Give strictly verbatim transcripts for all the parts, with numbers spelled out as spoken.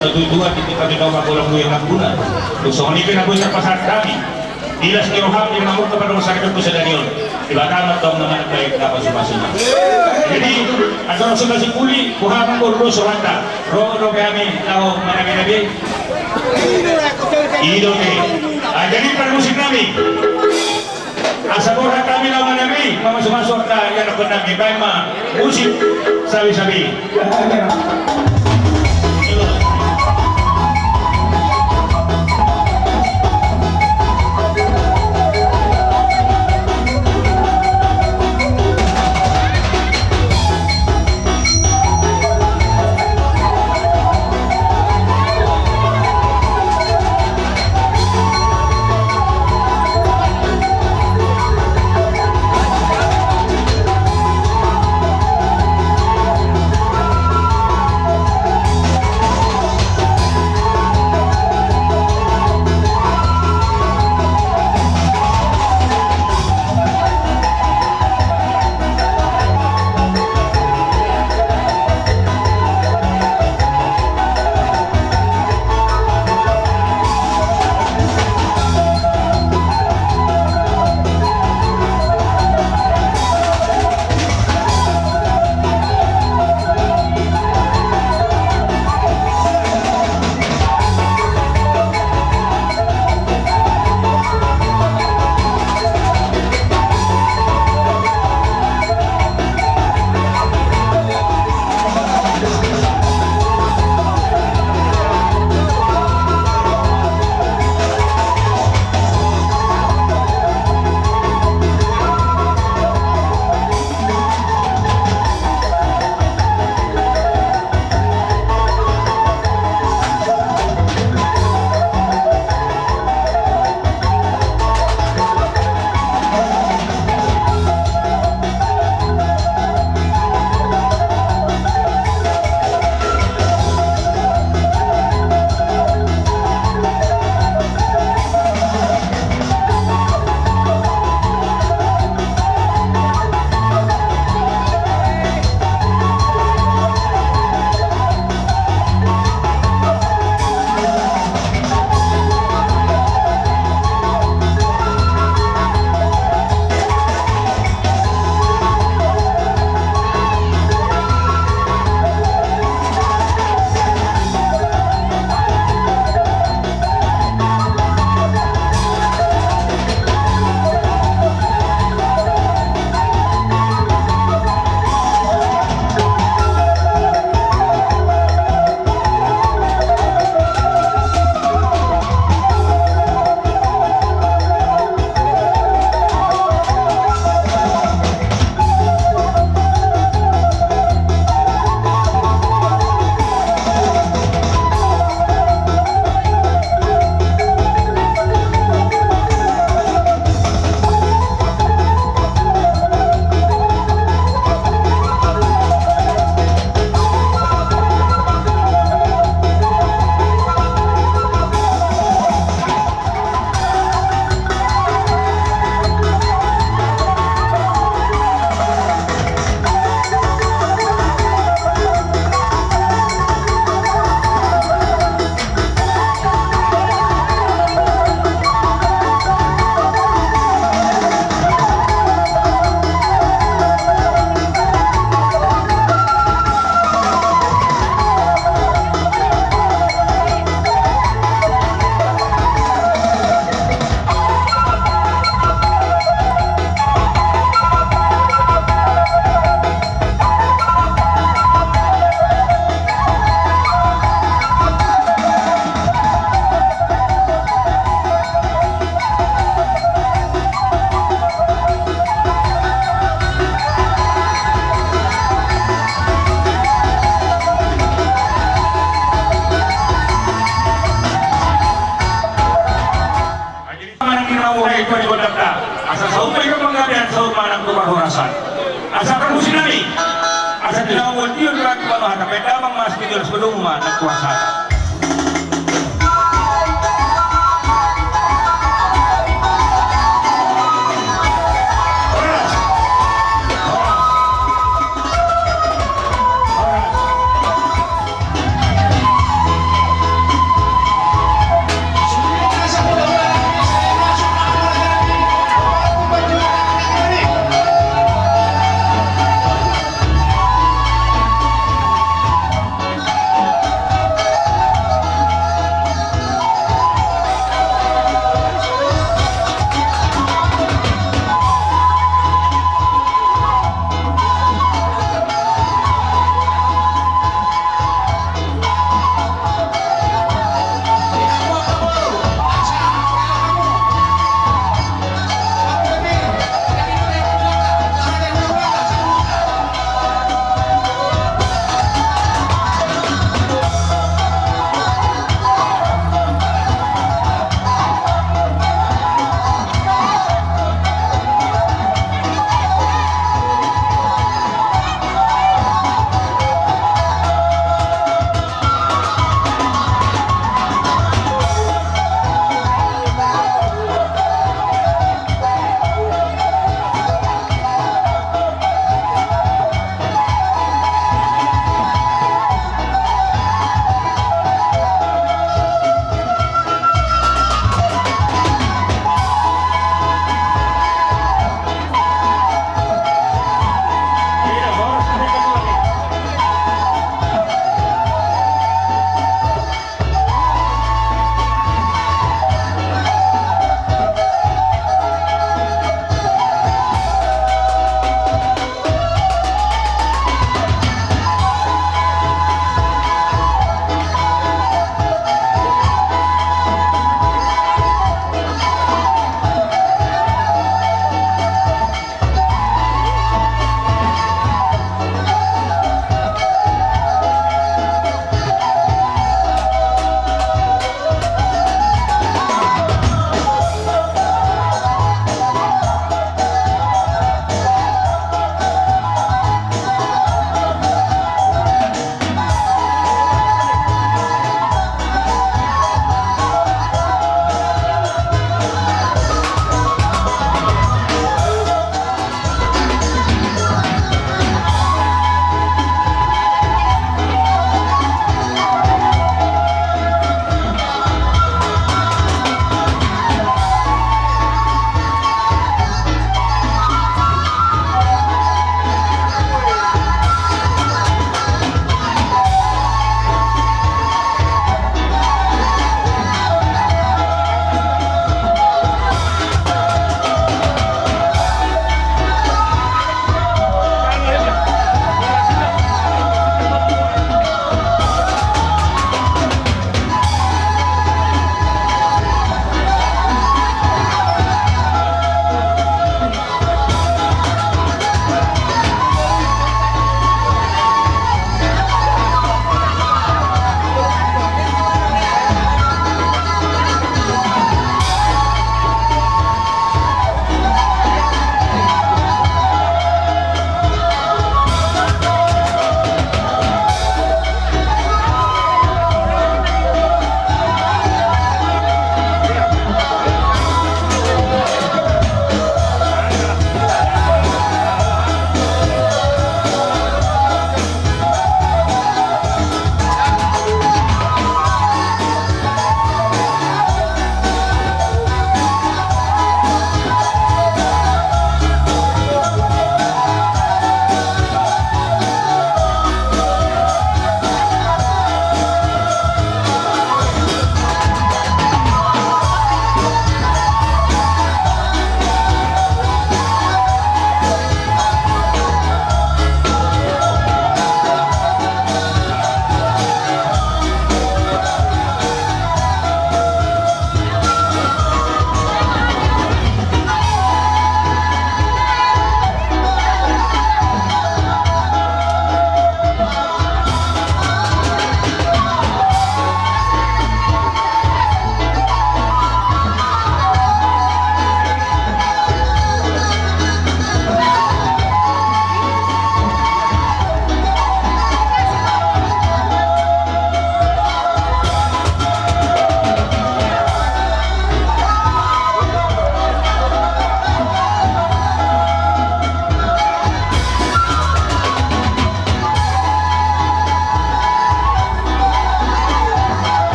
Tujuan di tingkat di bawah bola bulu yang guna. Tung songon i pe na boi tarpasahat hami. Di las ni roham di mamurka pardongan sadari dohot sadari on. Debata ma antong na manang baen na pasu-pasu. Jadi, antong langsung kasih puli, boha ma boru do sohanta. Ro, ro pe hami, laho manabe-nabe. I do pe. Ah, jadi parmusik nami. Asa borhat hami laho manabe, mamasu-masu angka ianakkon nami, baen ma musik sabe-sabe. Manang di na boha i tu gondangta. Asa saut ma i tu panggabean, saut ma nang tu parhorasan. Asa parmusik nami. Asa di na boha i tu, di na boha i tu, baen damang ma as, di na boha i tu, baen damang ma as, di na boha i tu.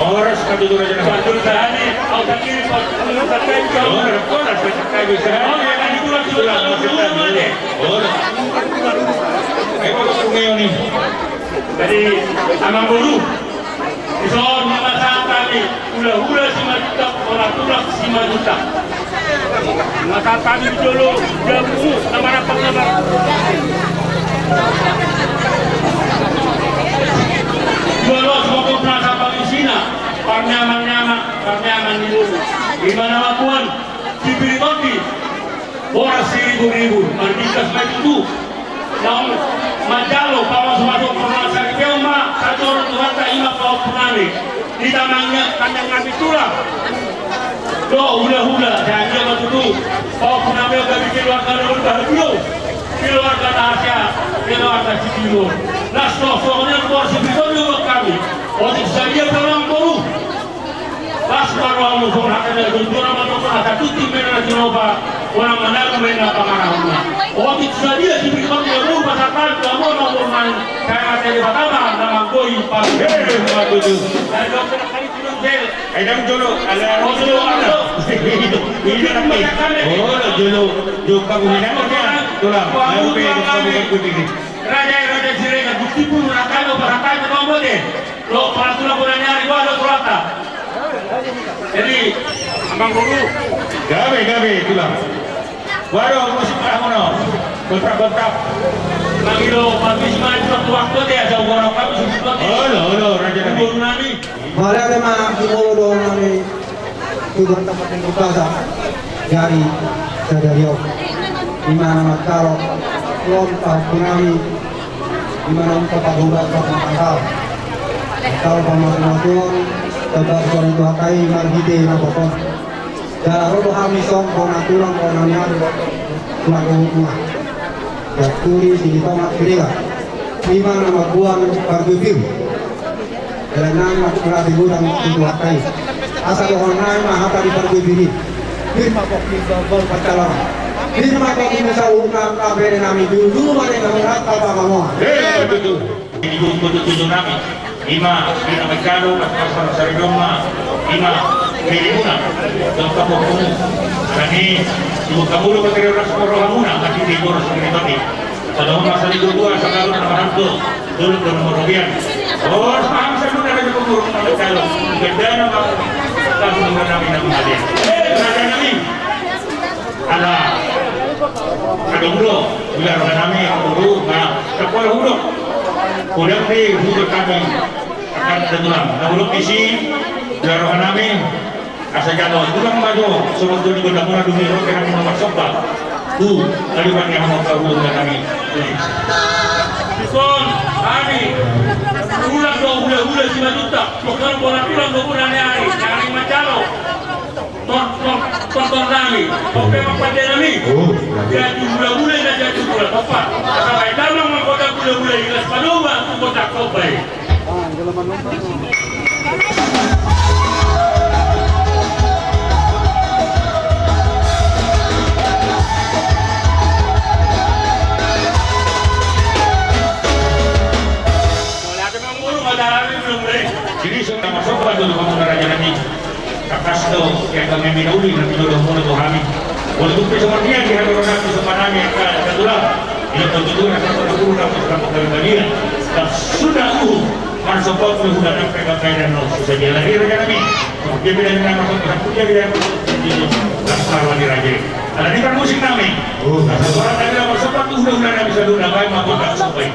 Horas ma tutu, raja nami. Horas, horas. Horas. Jadi, amangboru, dison ma pasahat hami, hulahula Simanjuntak, bona tulang Simanjuntak. Masa kami di jolo, jabu, nama-nama, nama. Jolo, sokop nasa pangisina, parnyaman-nyaman, parnyaman ni boru. Ima na mamboan, sipir i tondi, boras siribu-ribu, marbingkas ma i tutu. Naung manjalo pamasu-masu, pamasu-masu, ma, sator Tuhanta, ima pahompu nami. Hita mangiak kandang nami tulang dohot hulahula, sadia ma tutu pahompu nami on gabe keluarga na bahagia, keluarga na sehat, keluarga sitiruon. Las do songon i, boras sipir i tondi do hami. Otik sadia pe, amangboru. Pas ma rohamu songon hata ni na jujur, amang, songon hata tutu, mena na tinopa, unang manalu mena pangarahutna. Otik sadia sipir i tondi, amangboru, pasahat hami tu hamu, amangboru nami. Sai ma Debata ma na manggoi panggabean. Hehe, ma tutu. Ai dong, kena kali tulung sel. Ai dong jolo, ala jolo, ala. Ini nanti. Oh, jolo. Jolo kamu ini nanti, ya. Tulang. Baru pe kamu kan putih. Raja, Raja Siregar, bukti pun, raja, pasahat hami tu hamu, Debata. Lo, peraturan bola nyari, gua lo, Turata. Jadi, amangboru. Gabe, gabe, tulang. Waduh, musik kamu, no. Kontrak, kontrak. Lagi lo, pabis main satu waktu dia, jauh orang kami sebut waktu. Olo, olo, raja nami. Boru nami. Mauliate ma tu Amangboru nami. Tulang, tempat yang berkuasa. Jadi sadari on, ima na manjalo, on pahompu nami, ima na manjalo pahompu nami, manjalo pamasu-masu on, tebas on tu hatai marhite na pokok. Jala ro do hami songon bona tulang, bona ni ari, tulang rumah. Jaturi sini toma kiriga. Ima na mamboan parbue pir. Dalan nami ma tu hula di gudang tu tuak kai. Asa dohonon nami ma hata di parbue pir i. Pir ma pok pir gol pancalon. Pir ma pok pir saur na pere nami dulu ma dengan rata pamamoan. Di gudang tu tutu nami. Ima, ima manjalo, pas pas sari doma. Ima, pir muna. Dong kapok kumu. Kami, ibu kamu lo kateri ras poro hamuna, kaki di boros kami. Sada on ma saribu dua, sada on na marhato, tolu on na marrobean. Horas ma hamu saluhutna raja pangurung na manjalo. Gandana ma, tamu na nami na mangalean. Raja nami. Ala. Adong do. Bila raja nami, guru, na, sapola hudok. Hudok di hudok kami. Akan tentulang. Na hudok isi. Bila raja nami. Asa jalo tulang ma jo, songon tolu gondang muna dung i ro pe hami na marsomba. Tu, tadi bang ni hamu angka hulahula nami. Dison, hami, tulang do hulahula Simanjuntak, tulang bona tulang do bona ni ari, ni ari manjalo. Tor, tor, tor, tor nami, tope ma pande nami. Jadi hulahula, jadi hulahula, topa. Asa baen damang ma kota hulahula, ilas padomu, tu kota kopai. Jadi, so, nama sobat dulu kamu raja nami. Tangkas do, ia kami mina uli, na pinodahon muna tu hami. Walaupun pe songon dia di hadapan nami, sopan nami, angka, angka tulang. Ia tentu tu rasa pernah guru, rasa pernah kami bagian. Dan sudah uhum, mana sobat tu hula nang pe kakai dan nau. Susah dia lagi raja nami. Dia bilang nama sobat, dia bilang nama sobat. Jadi, rasa lawan di raja. Ada di musik nami. Oh. Rasa suara nami nama sobat tu hula, hula nami selalu namai, mabon tak sobat.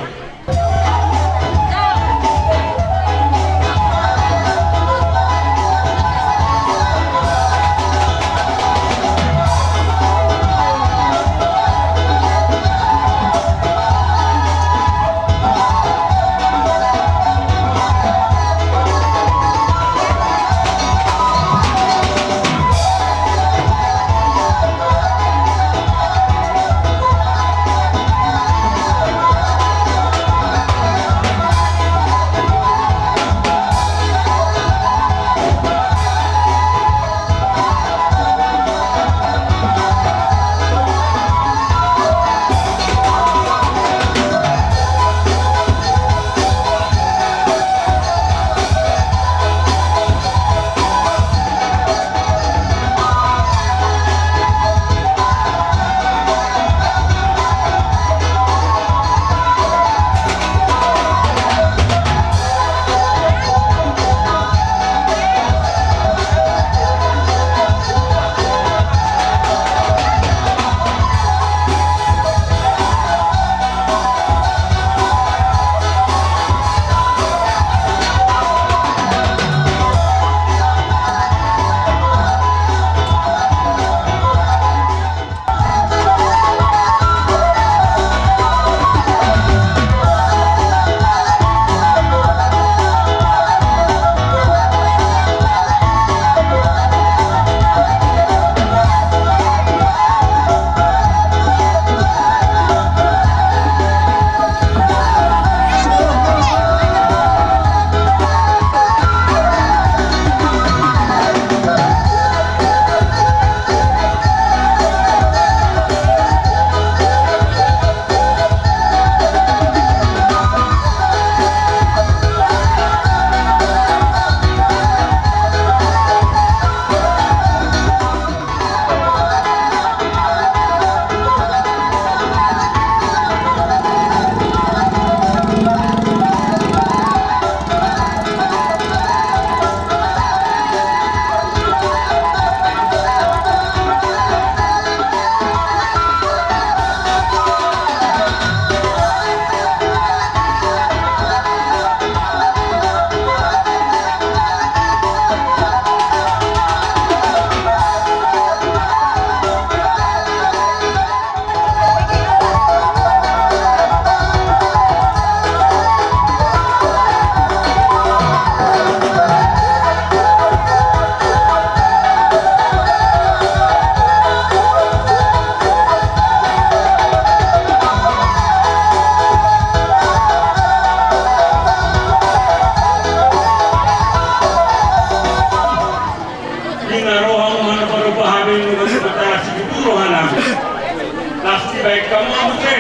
Muse,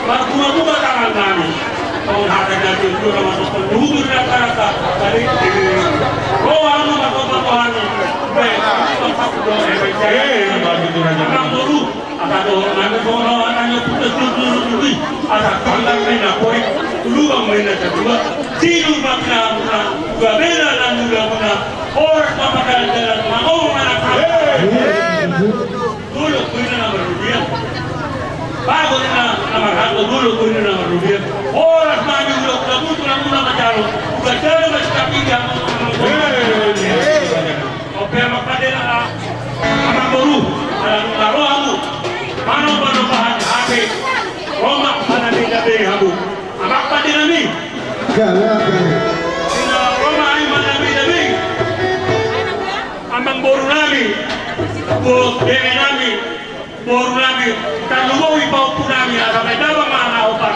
marbunga-bunga tangan nami. Songon hata na tutu na masuk pendudur rata-rata. Jadi, roha anu masuk roha anu. Be, masuk roha anu. Eh, bagus itu raja. Amang boru, asa dohot nami songon hata na tutu, tutu, tutu. Asa tanggal main apa, eh? Lubang main na kedua. Tidur makin amuna, gabela nandu gabuna. Horas ma pangkalan jalan, mangomong anak. Eh, Dolok do inna na marrugian. Bagot inna na marhalto, dolok do inna na marrugian. Horas ma hami ulaon, ulaon, ulaon, ulaon manjalo. Ulaon jalo ma sitapi dia. Ope amang pande na, amang boru, ala nunga ro hamu. Manomba-nomba hamu hape. Ro ma mandabe-dabe hamu. Amang pande nami. Ina ro ma hami mandabe-dabe. Amang boru nami, bo-, bere nami, boru nami, tarlumobi pahompu nami, asa bahen damang ma na opat.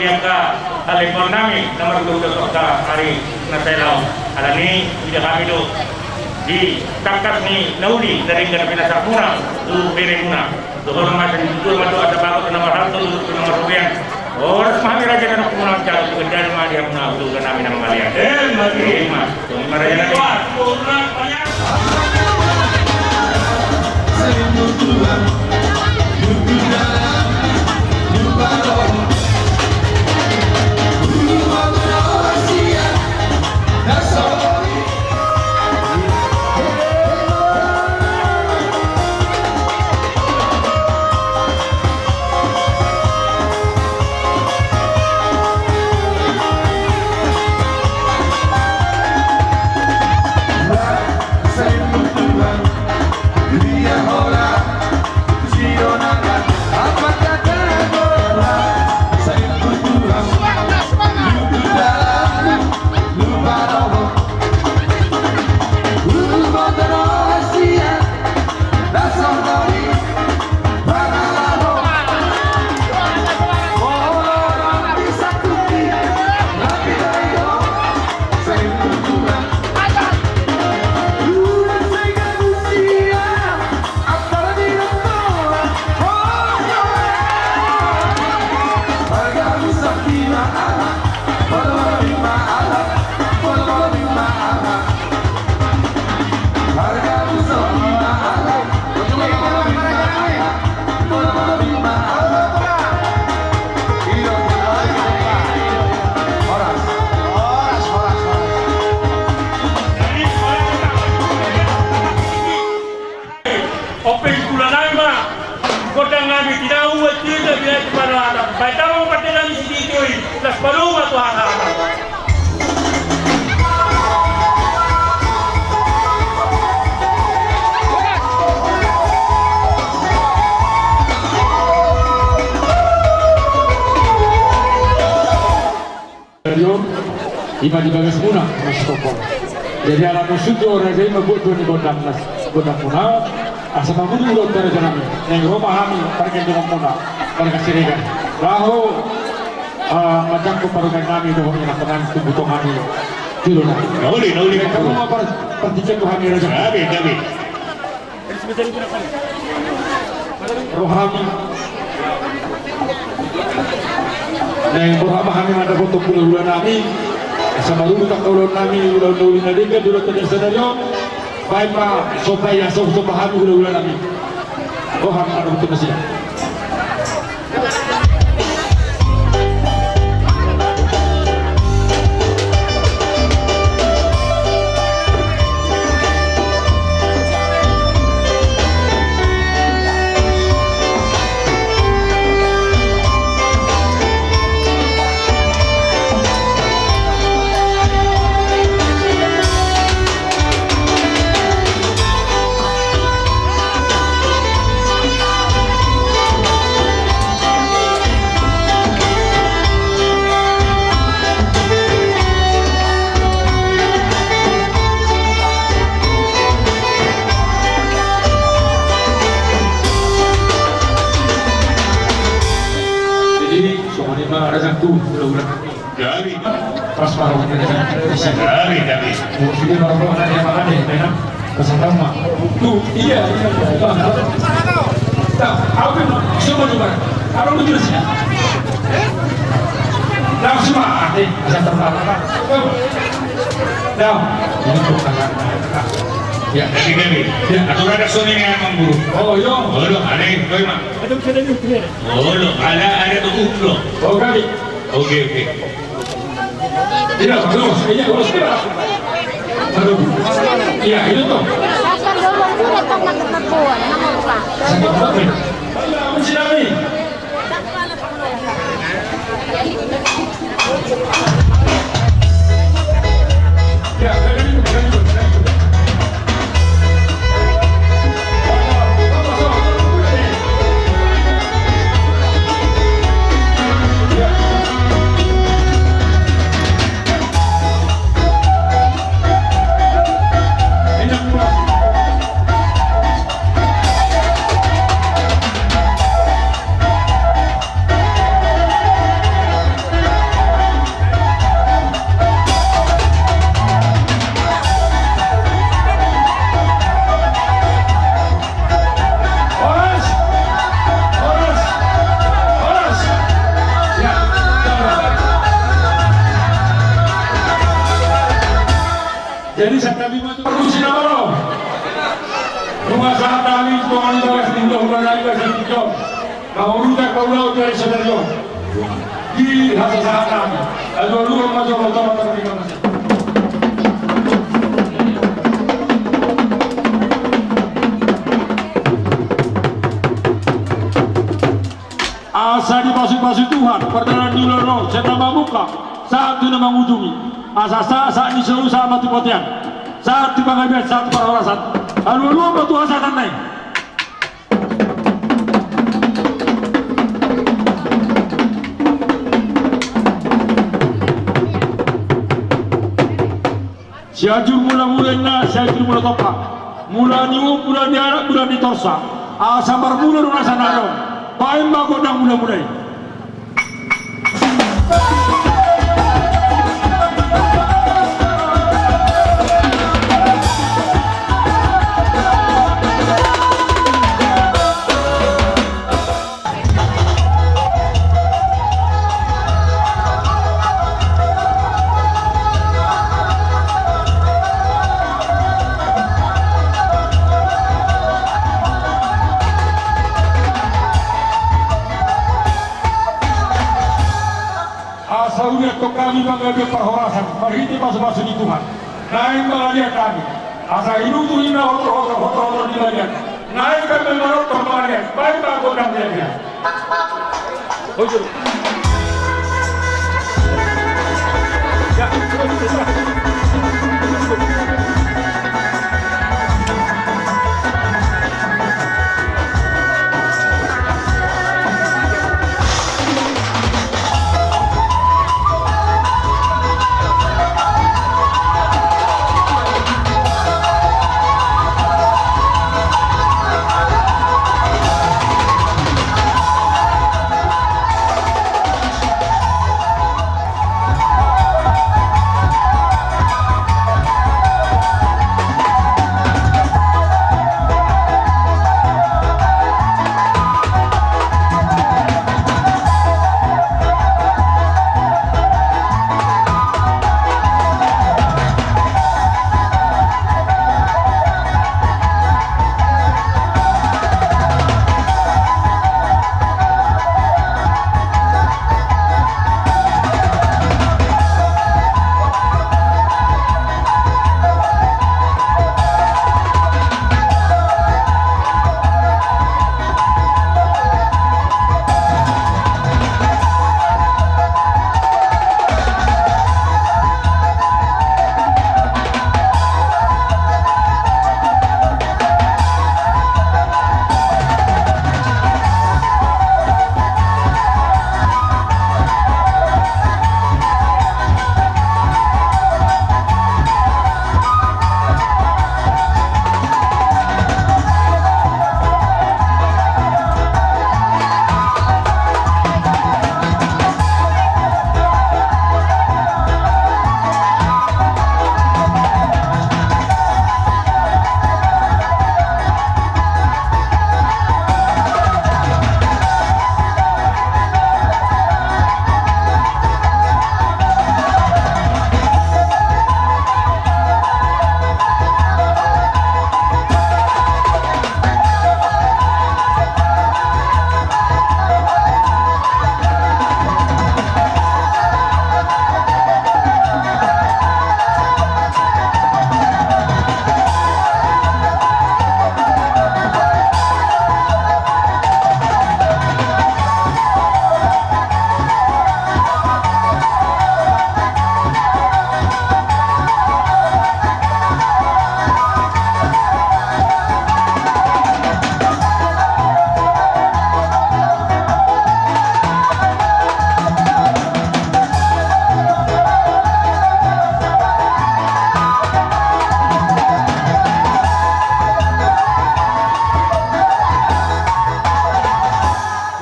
Angka halehon nami na marhulahula tu angka ari na sai laho. Alani i, huida hami do di tangkas ni na uli na denggan pinasahatmuna tu beremuna. Dohonon ma sian i, tutu ma tu asa bagot na marhalto, tu na marrobean. Horas ma hami raja na nunga muna manjalo, tu gandana ma di hamuna hulahula nami na mangalean. Emma tutu. Emma. Songon i ma raja nami. Ope hulahula nami ma gondang nami, tinahu, aek, tirta, binahen tu paradaton. Bahen tabo ma pande nami sititi i, laos padomu ma tu hahang. Jadi on, ima di bagasmuna, Mas Kokol. Jadi ala nusut do raja i mambuat dua ni gondang, Mas, gondangmuna. Asa mangolu ulaonta raja nami, naeng ro ma hami pargellengonmuna, marga Siregar. Laho, ah, manjangkon parumaen nami dohot ianakhon nami tu butongan ni jolo nami. Na uli, na uli. Naeng ro ma par-, partingkian tu hami raja. Gabe, gabe. Roham. Naeng ro ma hami mandapothon hulahula nami. Asa marulak ulaon nami, ulaon na uli na denggan, ulaon na denggan sadari on. Bahen ma somba i, asa somba hami hulahula nami. Roham mandapothon nasida. Jadi, songon i ma raja tu hulahula. Gabe. Pas parrohana. Gabe, gabe. Sude parrohana dia makan deh, enak. Pesan kamu, Mak. Tuh, iya, iya. Nah, aku yang semua juga. Kalau lu juga sih. Langsung, Mak. Eh, pesan terbaru, Mak. Tuh. Dah. Ini tuh, Mak. Ya. Gabe, gabe. Ya. Aku ada Sony nih, Mang Guru. Oh, iya. Oh, lu, ada yang, Mak. Ada yang bisa dari Ukraina. Oh, lu, ada, ada tuh, lu. Oh, gabe. Oke, oke. Iya, bagus. Iya, bagus. Aduh. Iya, itu tuh. Sakit banget nih. Ya, dari itu, dari itu, dari itu. Jadi santabi ma tu pargusi na ro. Nunga sahat hami tu tonga ni bagas ni hulahula nami Bagas Nasution. Mangurut angka ulaon di ari sadari on. Di hasasahat nami. Alualuhon ma jolo, tama tama di mana. Asa dipasupasu Tuhan pardalanan ni ulaon on, sian na mamungka sahat tu na mangujungi. Asa sahat sahat ni solu sahat ma tu bontean, sahat tu panggabean, sahat tu parhorasan. Alualuhon ma tu hasahatan na i. Sianjur mulamula inna, Sianjur mula tompa. Mula ni uhum, mula ni anak, mula ni torsa. Asa marmula do na sadari on. Baen ma gondang mulamula i. Asa uli antong hami panggabean parhorasan marhite pasupasu ni Tuhan. Naeng mangalean hami. Asa inutup inna horhor, horhor, horhor di balian. Naeng hami manortor mangalean. Baen ma gondang di balian.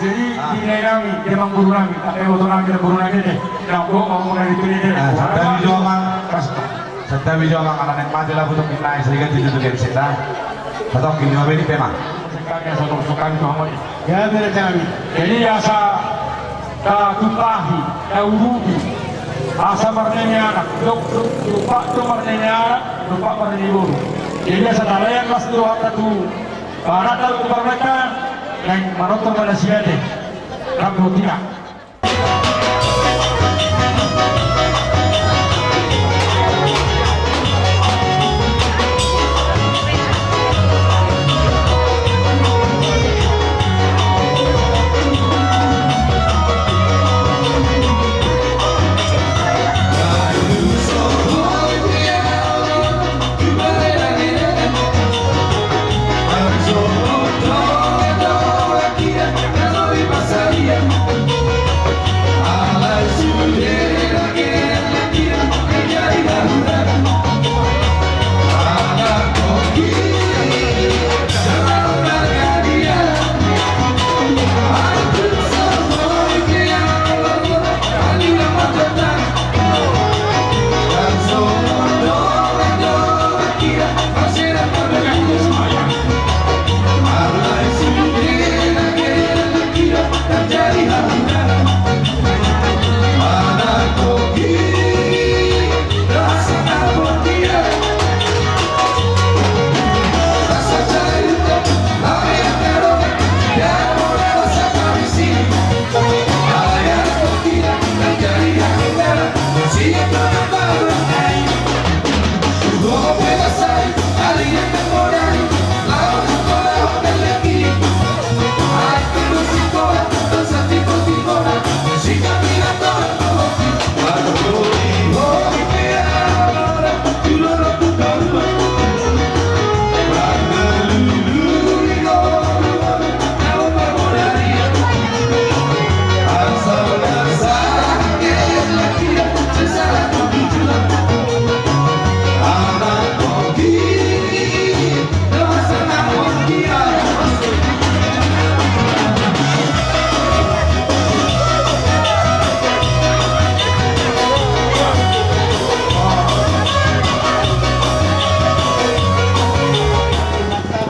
Jadi, di nai nami, di amangboru nami, angka iboto nami, amangboru nami, deh. Nang bo, mau mulai itu, deh. Ah, santabi jo, Amang. Santabi jo, Amang, ala naeng mate labu tongkin nai, sehingga tujuh tongkin sita. Patongkin lima menit, Amang. Jadi, asa tatumpahi, taurupi. Asa marnini anak, dok, dok, dompak do marnini anak, dompak marnini boru. Jadi asa talean las tu rohanta tu, barat dalam tu parmata, naeng manortor ma nasida te. Rap botina.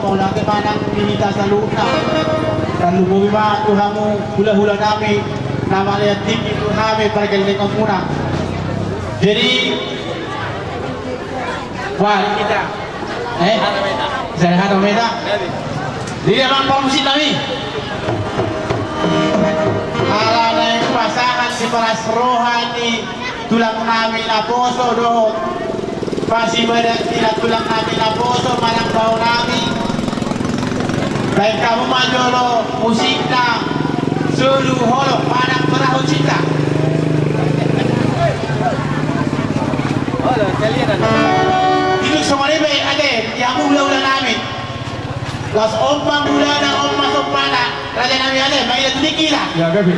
Mauliate ma nang di hita saluhutna. Tarlumobi ma tu hamu hulahula nami na malean tingki tu hami pargellengonmuna. Jadi, wah, di hita. Eh? Bisa hata meta? Di dia bang parmusik nami. Ala naeng pasahat sipalas roha ni tulang nami naposo dohot pasibahen ni tulang nami naposo manang bao nami. Baen hamu ma jolo musikna, solu holong manang parahon sinta. Itu songon i be ate, di hamu hulahula nami. Laos on ma hulana, on ma sompana, raja nami ate, mangido tu tingki ita. Ya, gabe.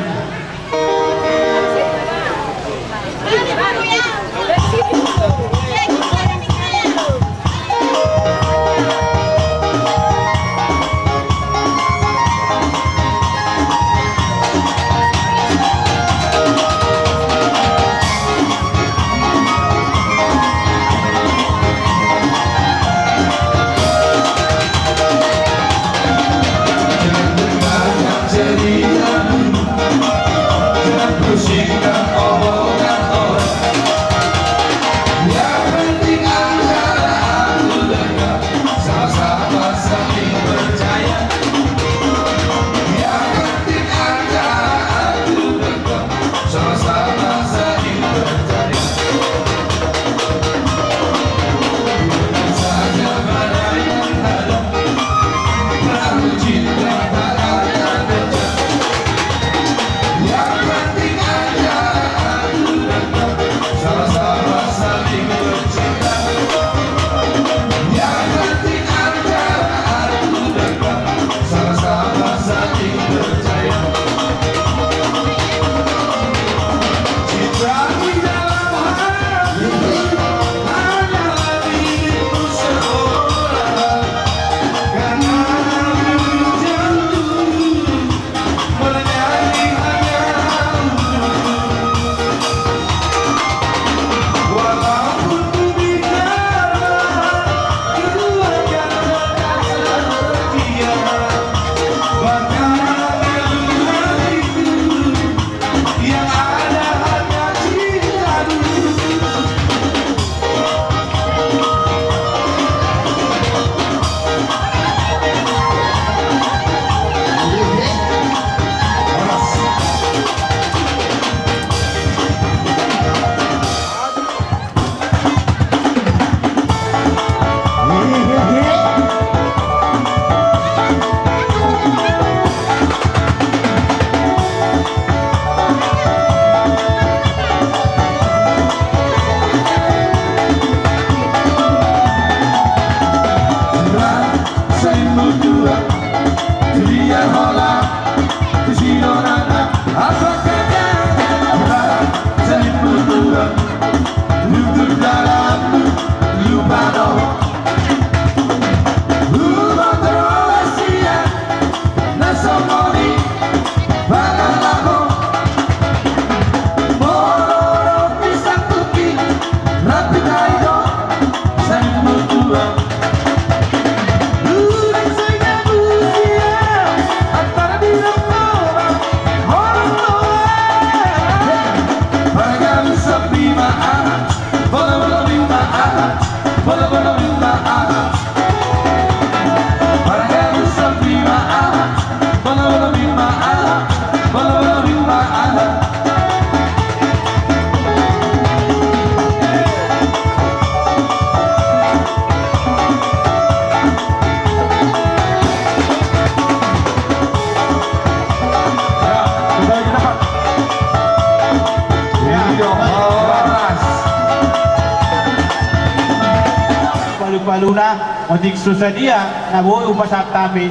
Tuna, otik so sadia na boi hupasahat hami,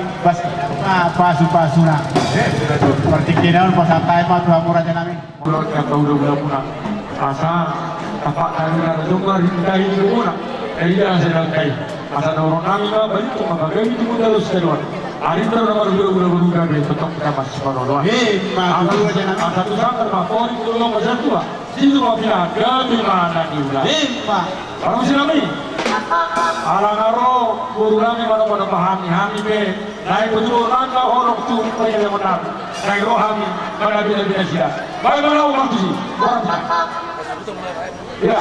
pasu-pasuna. Martingki na on pasahat hami ma tu hamu raja nami. Mauliate ma di hamuna. Asa tapak nami na jongjong di hita i di hamuna. Jadi asa dangkai. Asa dohonon nami ma, balitung ma bagawi di munda los kaduan. Arinta na marhula-hula baru gabe totong kita masih maloloan. Asa tu sanggar ma pori tu lomba satua. Situ ma pinahan gabe ma na niula. Parmusik nami. Ala nga ro boru nami manopa-nopa hami, hami pe naeng boru nami ma holong tu panyaliangon nami. Naeng ro hami manabi-nabi nasida. Baen ma laho martusi. Ia.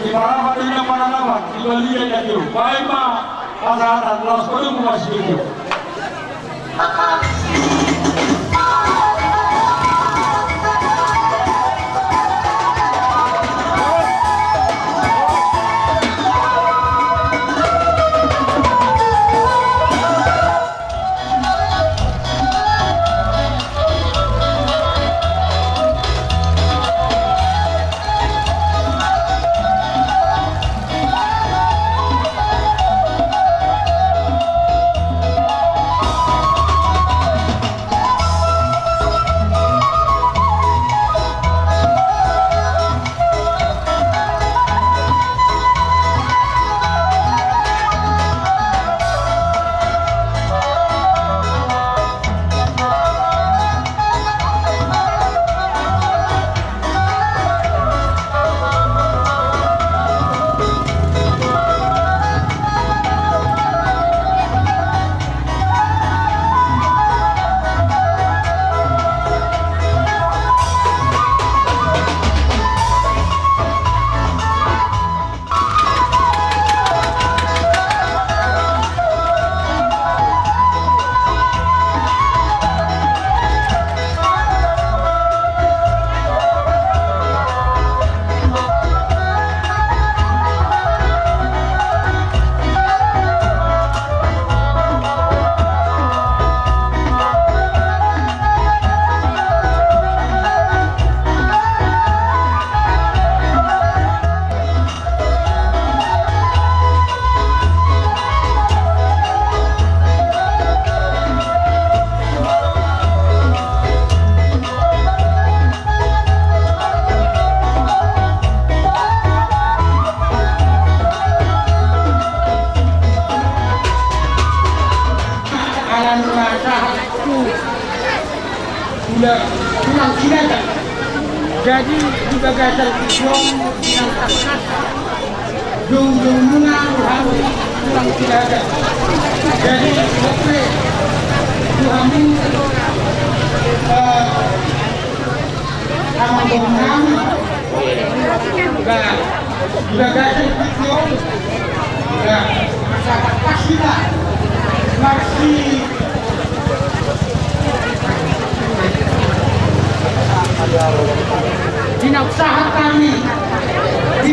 Di parama di na parama di balia ya yo. Baik ma. Asa asa los kodu masih yo. Ala nunga sahat tu Tulang, Tulang Silaga. Jadi di bagasan tingki on, Tulang Silaga, joujou muna rohami Tulang Silaga. Jadi oke, rohami, eh, amang boru nami. Nah, di bagasan tingki on. Nah, masa pas kita masih Di na sahat hami di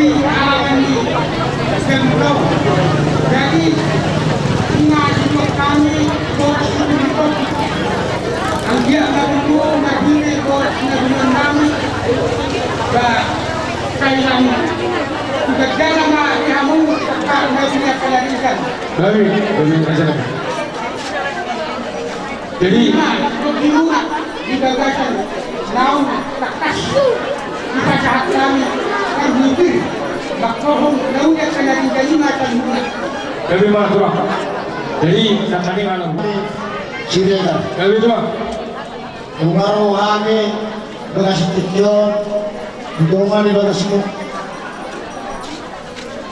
Jadi, ina didok hami boras ni Tuhan. Anggiat ma tutu na bine boras na binoan nami. Ba, sai lang. Sudah jalan ma di hamu, tak na bine kalarikan. Baik, baik, baik. Jadi, ima, di bagasan naung tangkas dipasahat nami, tarbutir, mangkohon na uda kana di dalima tarbutir. Gabe ma tulang. Jadi, sakali malam. Siregar. Gabe tulang. Nunga ro hami, bagas tingki on, di dongan ni bagasmu.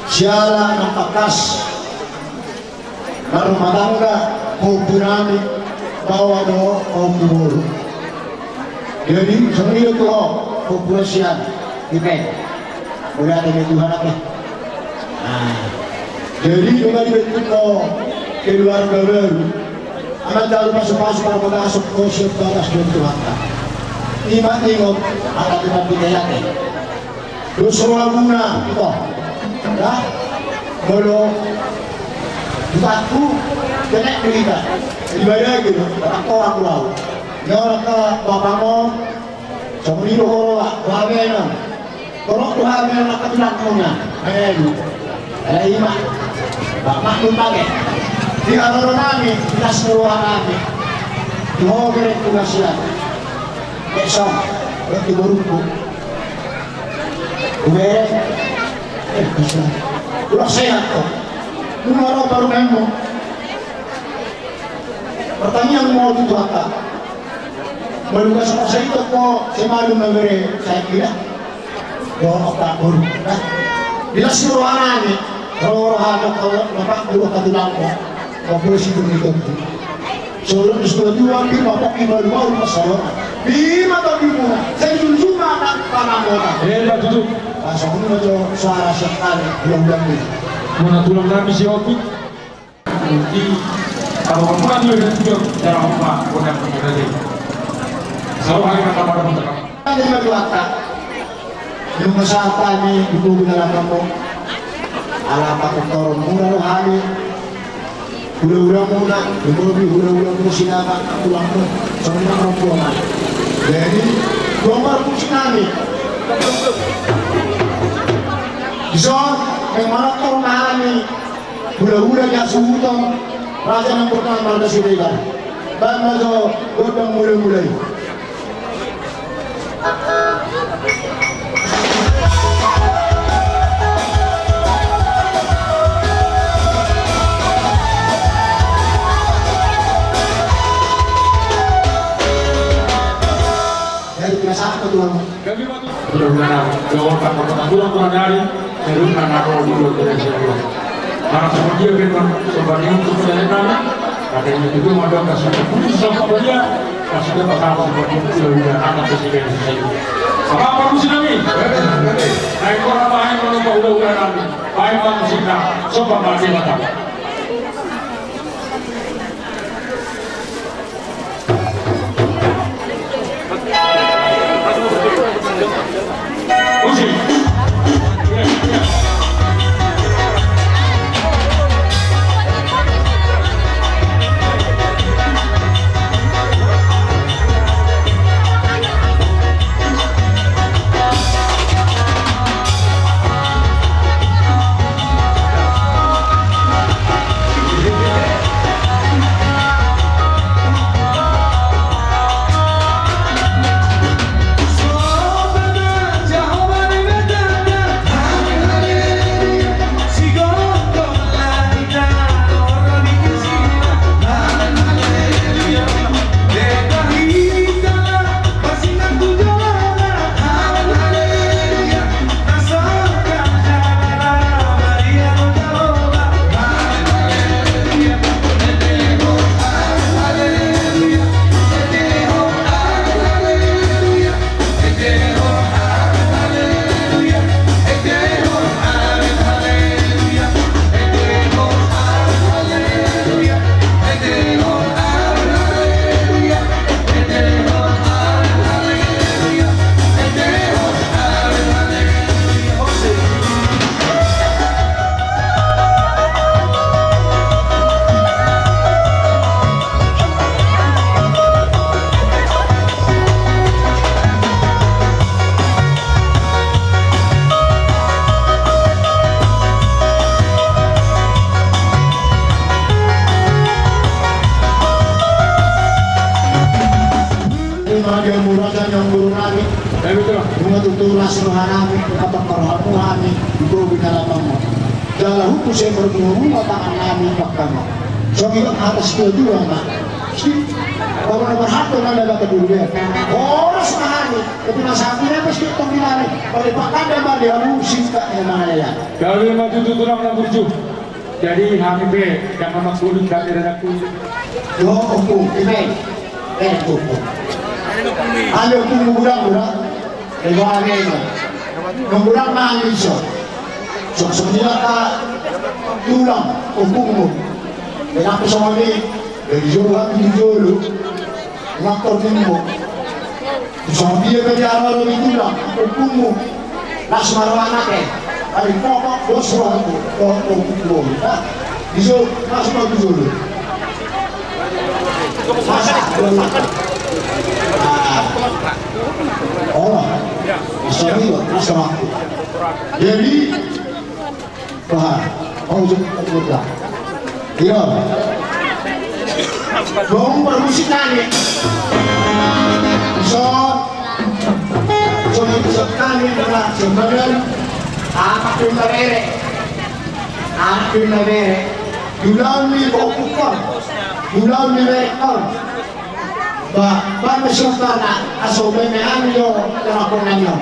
Siala na tangkas. Marrumah tangga, pahompu nami, baoa dohot pahompu boru. Jadi, songon i do tu ho, pahompu na sian, di pe. Mauliate ma di Tuhan ate. Nah, jadi, nunga dibentuk ho keluarga baru. Amanta alu pasupasu parbotason ho sian bagas dohot Tuhanta. Ima ingot, angka Tuhan di pe ate. Dos rohamuna, ito. Ya. Molo hutangku, kenek do hita. Di bada gitu, orang-orang lau. Ni orang ke bapakmu, songon i do ho roha, roha benon. Torop do roha benon, angka tulangmuna. Ayo. Alai ima. Bapakmu pake. Di haroro nami, di las ni roha nami. Di ho bereng tu nasihat. Besok, berarti borungku. Ubereng. Eh, bisa. Ulang sehat kok. Nunga ro parumaenmu. Pertanyaan mau tu Tuhanta. Molo so sai toko, sai malum na bere, sai kira. Dohot opat boru. Nah. Di las ni roha nami. Ro roha na kau, na pak, dua katulang kok. Kau boleh situ di kau. Solo di situ dua, di bapak, di baru, baru, masalah. Di mata di muna. Saya jujur mata, tanah mata. Eh, Pak Tutu. Langsung dulu aja suara sekali, belum, belum. Mana tulang nami si Opi? Nanti, kalau kamu kan juga sudah dalam rumah, udah menjadi. Selalu hari kata pada masyarakat. Kan jadi batu akta. Nunga sahat hami di pogu na lam hamu. Ala pakutoron muna do hami. Hula-hula muna, di pogu hula-hula muna sinama, tulangmu. Songon i ma rombongan. Jadi, dombar pusi nami. Dison, memang torop hami. Hula-hula ni hasuhuton. Raja nang berkenan marga Siregar. Baen ma jo gondang mula-mula i. Jadi, biasa apa tuh, Bang? Udah, udah, nah, udah, udah, udah, udah, udah, udah, dari mana aku dulu, udah, udah, udah. Mana sama dia, kan, Bang? Coba dia untuk saya, kan? Katanya juga mau ada kasih putus sama dia. Kasih dia pasal sama dia, udah, udah, anak kasih dia, kasih dia. Apa, apa, musim ini? Naik orang main, kalau mau udah, udah, nanti. Main, Bang, musim, nah. Coba mati, mata. Ima dia murah dan yang guru nami. Nunga tutu las roha nami, kepatokkan rohamu hami, di bobi na lamammu. Jala huku saya berguru rumah tangan nami, bakal mau. Songon i atas kedua, Mak. Baru nomor satu nanda bakal dulu ya. Horas mahani, tapi masa aku apa sih tong di mana? Pada pakada mah dia musik tak yang mana ya? Gabe ma tutu tulang na burju. Jadi hami pe, jangan mangkuling kami renak kuling. Yo, ompung, ipe. Eh, ompung. Hami ompungmu godang, godang. Eh, godang, godang. Godang ma hami so. Sok, sok dia ka tulang, ompungmu. Enak songon i, dari jolo hami di jolo. Ngaktor nimmu. Songon dia pe dia ro di tulang, ompungmu. Las ma roha nami. Ari pokok dos rohaku. Pokok pokok. Nah, di jolo, las ma di jolo. Masa? Ah. Oh. Masa ini, las rohaku. Jadi, Wah, oh, jom, jom, jom. Iya. Dong, permusik nami. So, so, so, nami, so, so, apa pun tabere? Apa pun tabere? Dulang ni bokukon. Dulang ni berekon. Ba, ba, mesultana, aso, meme, anu, yo, yo, apa, nami, yo.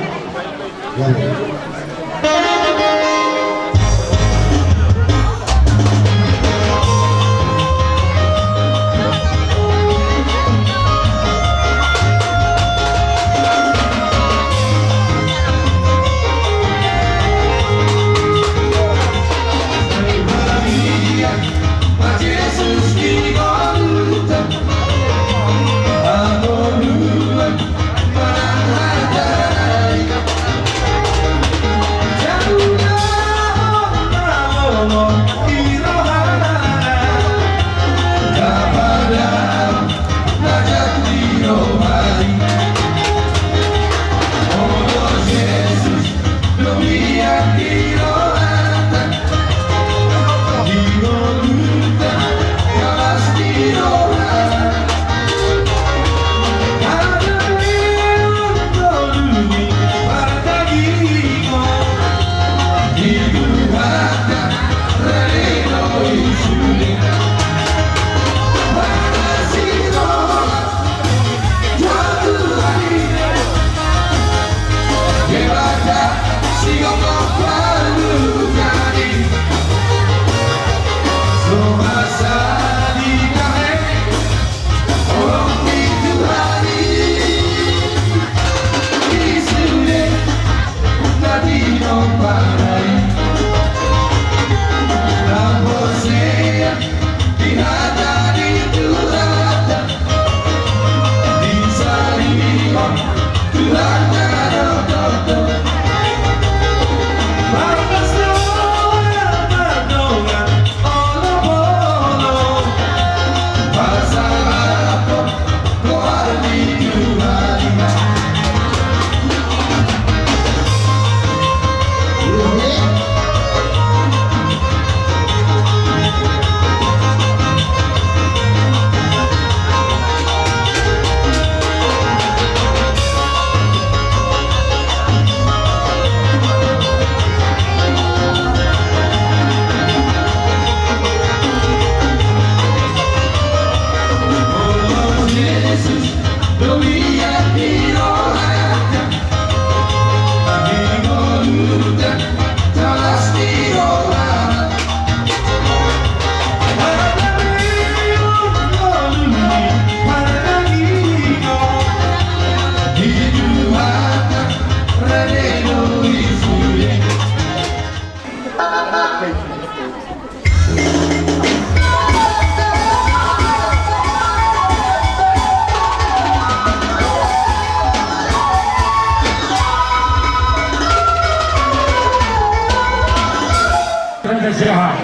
Raja Siaha.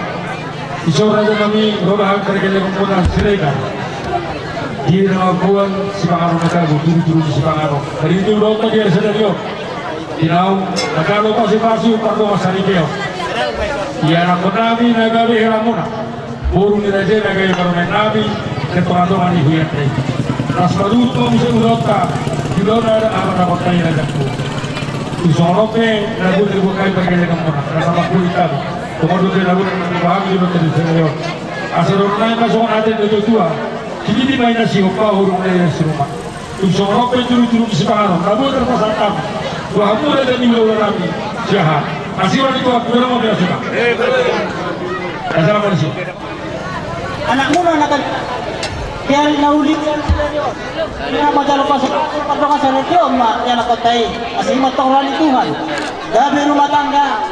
Iso raja nami roda hangkar gele mengkona Siregar. Di Raguan Sipanganon na tabu, turu-turu Sipanganon. Dari itu rota di Arsadarion. Di naung, na tabu pasi-pasi, pardongan saripeon. Ia anak nami na gabe helamuna. Boru ni raja na gabe parumaen nami, ketonga-tonga ni huyan tei. Las ma tutu muse ulaonta, di ulaon na ada anak-anak na i, raja. Tung songon on pe na boi dibuat hami pargellengan muna, na sama kulit hami. Tung on dope na boi pahami di ulaon tradisional on. Asa dohonon nami ma songon hata ni natuatua: Sititi ma inna sihompa, hurung ma inna siruma. Tung songon on pe juru-juru ni sipanganon na boi tarpasahat hami tu hamuna raja ni hulahula nami. Siaha? Asi ma di tuan, tu dalam apa ya suka? Asal apa sih? Anakmuna na tadi, di ari na uli, di ari na uli on, na manjalo pasu-pasu pardongan saripeon ma di anakhonta i. Asi ma tong roha ni Tuhan, gabe rumah tangga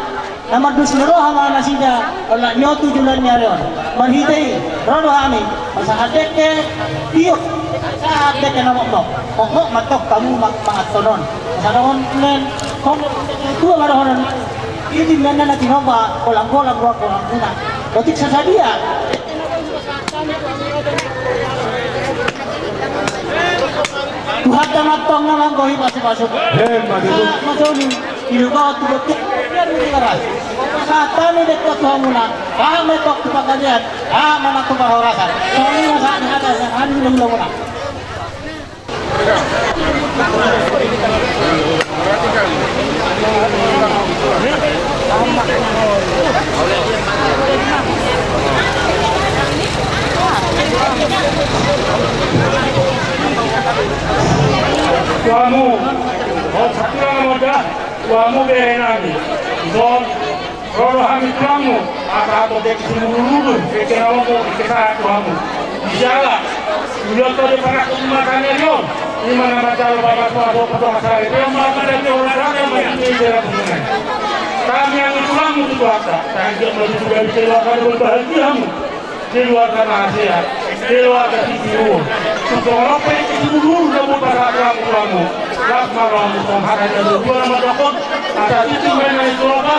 na mardos ni roha ma nasida, olat ni on tu joloan ni ari on. Marhite i ro do hami pasahat dengke, tiop, pasahat dengke na mokmok. Mokmok ma tong hamu ma-, manganhon on. Sadongan nen, hon, tua ma dohonon. Iti ma na tinompa golang-golang roha ni hamuna. Otik sasadia. Tuhanta ma tong na manggohi pasu-pasu. Emma tutu. Sahat ma songon i, di luka tu botik, biar mudi keras. Sahat ma dengke tu hamuna. Sahat ma tong tu panggabean. Sahat ma tong tu parhorasan. Songon i ma sahat ni hata sian hami hulahula muna. Tu hamu, on sahat ma da, tu hamu bere nami. Ison, ro do hami tulangmu, asa atur dengke sibululu, dengke na lomo, dengke sahat tu hamu. Dijala, ulaonta di parangkup ni masa ni ari on, i ma na manjalo pasu-pasu pardongan saripeon ma, ma dengke horas ni masa ni ari on. Hami anggi tulangmu tu Tuhanta, tagiot ma tutu gabe keluarga na berbahagia hamu. Keluarga na hasea, keluarga sitiruon. Tung songon on pe dengke sibululu na boi pasahat hamu tu hamu. Las ma rohamu, songon hata ni natuatua na mandok on: Asa tintin ma inna ni siruma,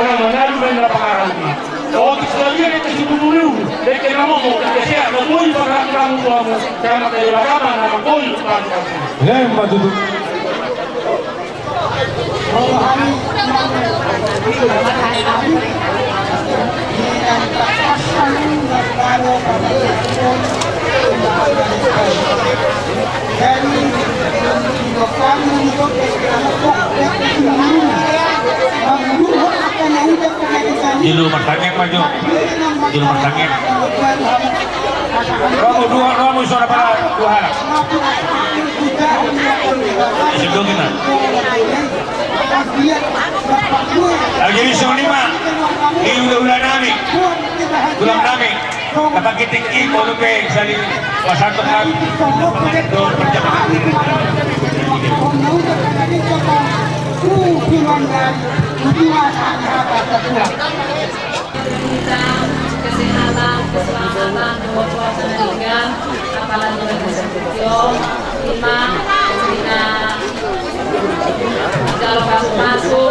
unang manalu ma inna pangarahutna. Otik sadia dengke sibululu, dengke na mokmok, dengke sehat na boi pasahat hamu tu hamu. Sai ma Debata ma na manggohi pasu-pasu. Emma tutu. Jolo martangiang ma jo. Jolo martangiang. Romo dua, romo sora pala dua halak. Isi dua kita. Jadi songon i ma di hulahula nami, tulang nami, na pangkitik i, molo pe sali pasahat hami. Dohot parjamaah. Kita kesehatan, keselamatan, dohot puasa na denggan, apalagi bagi seperti ima, ima jalo pasu-pasu,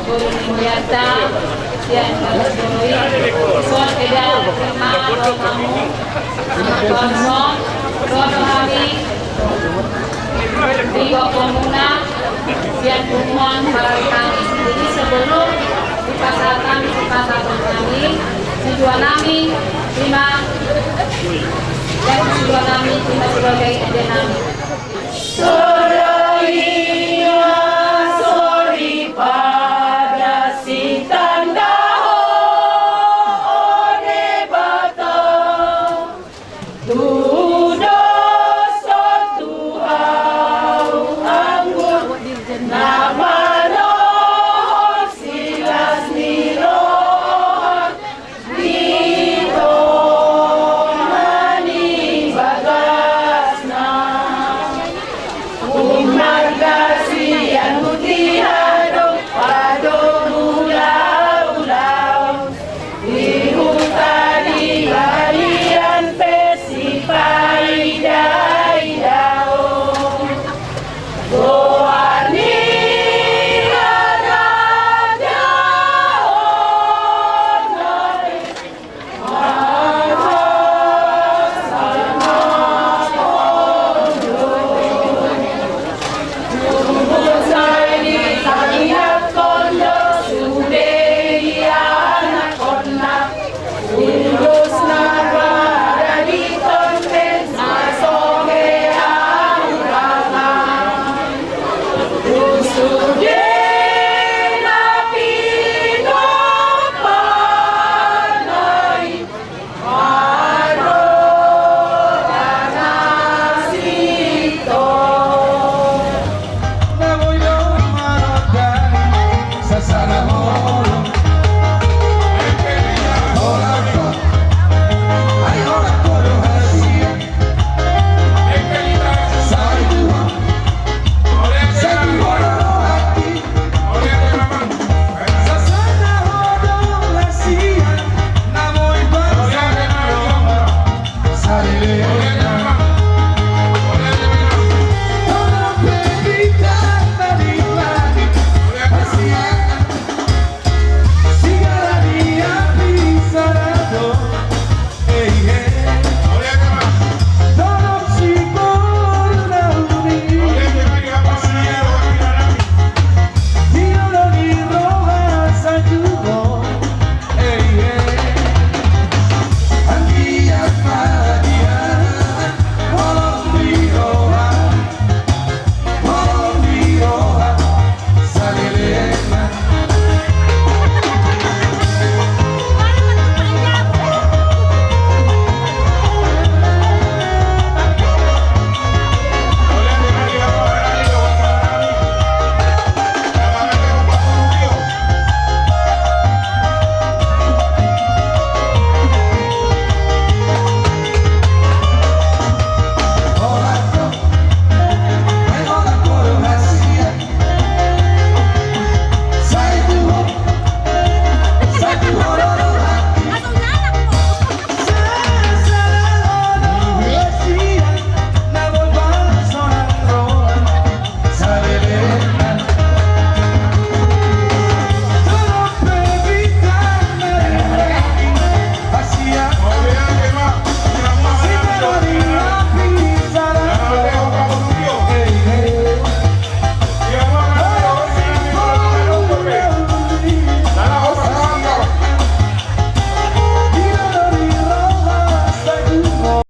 guru ni mulianta, sian bagas guru i, ison eda, ima, dohot hamu, Amang Tonson, dohot hami, di gokhonmuna, sian punguan parari hami. Jadi sebelum dipasahat hami, dipasahat hami, sidua nami, ima, dan sidua nami, ima sebagai ende nami. Soro i ma soripada sitandahon Debata. Tudoshon tu hau anggur na manohor silas ni roha di tonga ni bagasna. Ummarga sian hutihadong, adong ulaon. Di huta di balian pe sipaida-idaon.